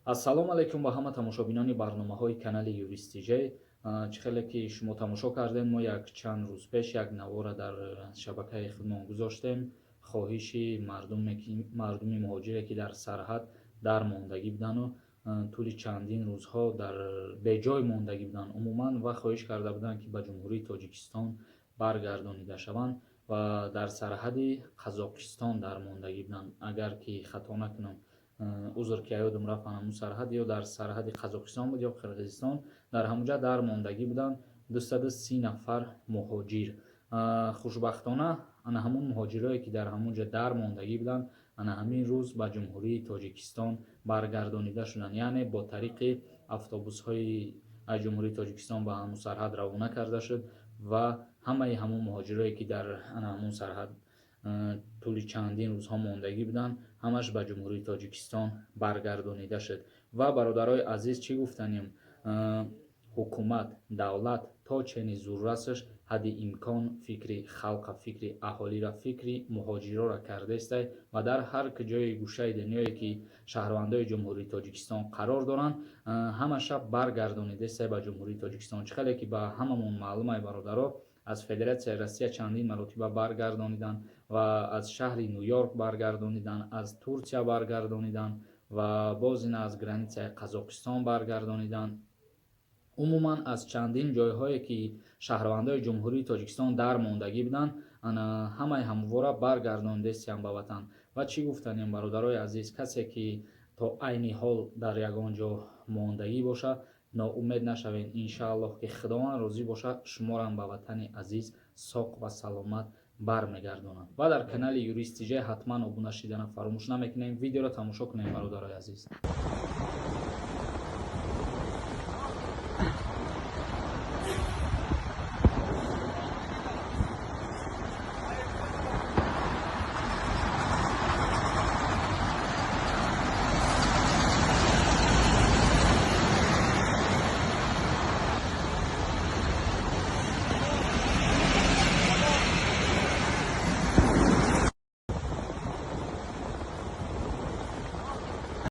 Ассалому алайкум ба ҳама тамошобинони барномаҳои канали Юрист ТЖ. Чӣ хеле ки шумо тамошо кардем, мо як чанд рӯз пеш як навора дар шабакаи худмон гузоштем. Хоҳиши мардуми муҳоҷире, ки дар сарҳад дар мондагӣ будану тӯли чандин рӯзҳо дар беҷой мондагӣ буданд умуман ва хоҳиш карда буданд, ки ба Ҷумҳурии Тоҷикистон баргардонида шаванд ва дар сарҳади Қазоқистон дар мондагӣ буданд. Агар ки хато накунам, узр ки ёдум рафт, ҳамун сарҳад ё дар сарҳади Қазоқистон буд, ё Қирғизистон, дар ҳамунҷа дар мондагӣ буданд 230 нафар муҳоҷир. Хушбахтона, ана ҳамун муҳоҷирое, ки дар ҳамун ҷа дар мондагӣ буданд, ана ҳамин рӯз ба Ҷумҳурии Тоҷикистон баргардонида шуданд, яъне бо тариқи автобусҳои аз Ҷумҳурии Тоҷикистон ба ҳамун сарҳад равона карда шуд ва ҳамаи ҳамун муҳоҷирое, ки дар ана ҳамун сарҳад тӯли чандин рӯзҳо мондагӣ буданд, ҳамаш ба Ҷумҳурии Тоҷикистон баргардонида шуд. Ва, бародарои азиз, чӣ гуфтанем? Ҳукумат, давлат то чени зуррасаш ҳадди имкон фикри халқа, фикри аҳолира, фикри муҳоҷирора кардестай ва дар ҳар ҷои гӯшаи дунёе, ки шаҳрвандои Ҷумҳурии Тоҷикистон қарор доранд, ҳамаша баргардонидестай ба Ҷумҳурии Тоҷикистон. Чӣ хеле ки ба ҳамамон маълумай, бародаро, аз Федератсияи Россия чандин маротиба баргардониданд ва аз шаҳри Ню Йорк баргардониданд, аз Турсия баргардониданд ва боз ин аз границаи Қазоқистон баргардониданд. Умуман, аз чандин ҷойҳое, ки шаҳрвандои Ҷумҳурии Тоҷикистон дар мондагӣ буданд, ҳамаи ҳамвора баргардондестиям ба ватан. Ва чӣ гуфтанем, бародарои азиз? Касе ки то айни ҳол дар ягон ҷо мондагӣ бошад, ноумед нашавед. Иншааллоҳ, ки Худованд розӣ бошад, шуморам ба ватани азиз соқ ва саломат бармегардонад. Ва дар канали Юрист ТЖ ҳатман обуна шидана фаромӯш намекунем. Видеоро тамошо кунем, бародарои азиз.